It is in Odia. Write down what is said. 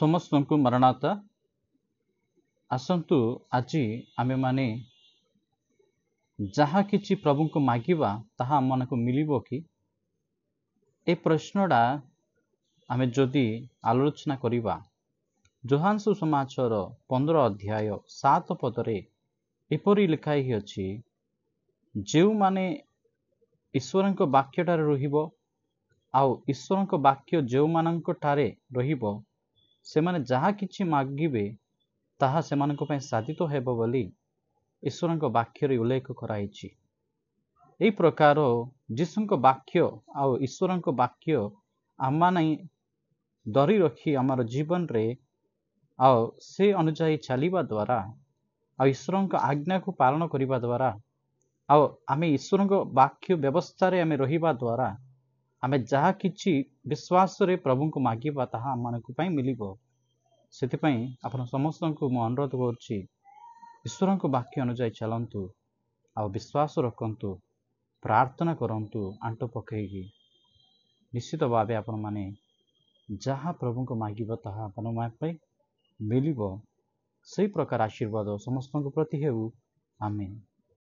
ସମସ୍ତଙ୍କୁ ମରଣାତା। ଆସନ୍ତୁ, ଆଜି ଆମେମାନେ ଯାହା କିଛି ପ୍ରଭୁଙ୍କୁ ମାଗିବା ତାହା ଆମମାନଙ୍କୁ ମିଳିବ କି, ଏ ପ୍ରଶ୍ନଟା ଆମେ ଯଦି ଆଲୋଚନା କରିବା, ଯୋହାନ ସୁସମାଚାର 15 ଅଧ୍ୟାୟ 7 ପଦରେ ଏପରି ଲେଖା ହେଇଅଛି, ଯେଉଁମାନେ ଈଶ୍ୱରଙ୍କ ବାକ୍ୟଠାରେ ରହିବ ଆଉ ଈଶ୍ୱରଙ୍କ ବାକ୍ୟ ଯେଉଁମାନଙ୍କ ଠାରେ ରହିବ, ସେମାନେ ଯାହା କିଛି ମାଗିବେ ତାହା ସେମାନଙ୍କ ପାଇଁ ସାଧିତ ହେବ ବୋଲି ଈଶ୍ୱରଙ୍କ ବାକ୍ୟରେ ଉଲ୍ଲେଖ କରାଯାଇଛି। ଏହି ପ୍ରକାର ଯୀଶୁଙ୍କ ବାକ୍ୟ ଆଉ ଈଶ୍ୱରଙ୍କ ବାକ୍ୟ ଆମମାନେ ଧରି ରଖି ଆମର ଜୀବନରେ ଆଉ ସେ ଅନୁଯାୟୀ ଚାଲିବା ଦ୍ୱାରା ଆଉ ଈଶ୍ୱରଙ୍କ ଆଜ୍ଞାକୁ ପାଳନ କରିବା ଦ୍ୱାରା ଆଉ ଆମେ ଈଶ୍ୱରଙ୍କ ବାକ୍ୟ ବ୍ୟବସ୍ଥାରେ ଆମେ ରହିବା ଦ୍ୱାରା ଆମେ ଯାହା କିଛି ବିଶ୍ୱାସରେ ପ୍ରଭୁଙ୍କୁ ମାଗିବା ତାହା ଆମମାନଙ୍କ ପାଇଁ ମିଳିବ। ସେଥିପାଇଁ ଆପଣ ସମସ୍ତଙ୍କୁ ମୁଁ ଅନୁରୋଧ କରୁଛି, ଈଶ୍ୱରଙ୍କ ବାକ୍ୟ ଅନୁଯାୟୀ ଚାଲନ୍ତୁ ଆଉ ବିଶ୍ୱାସ ରଖନ୍ତୁ, ପ୍ରାର୍ଥନା କରନ୍ତୁ ଆଣ୍ଠୁ ପକାଇକି। ନିଶ୍ଚିତ ଭାବେ ଆପଣମାନେ ଯାହା ପ୍ରଭୁଙ୍କୁ ମାଗିବ ତାହା ଆପଣଙ୍କ ପାଇଁ ମିଳିବ। ସେଇ ପ୍ରକାର ଆଶୀର୍ବାଦ ସମସ୍ତଙ୍କ ପ୍ରତି ହେଉ। ଆମେନ୍।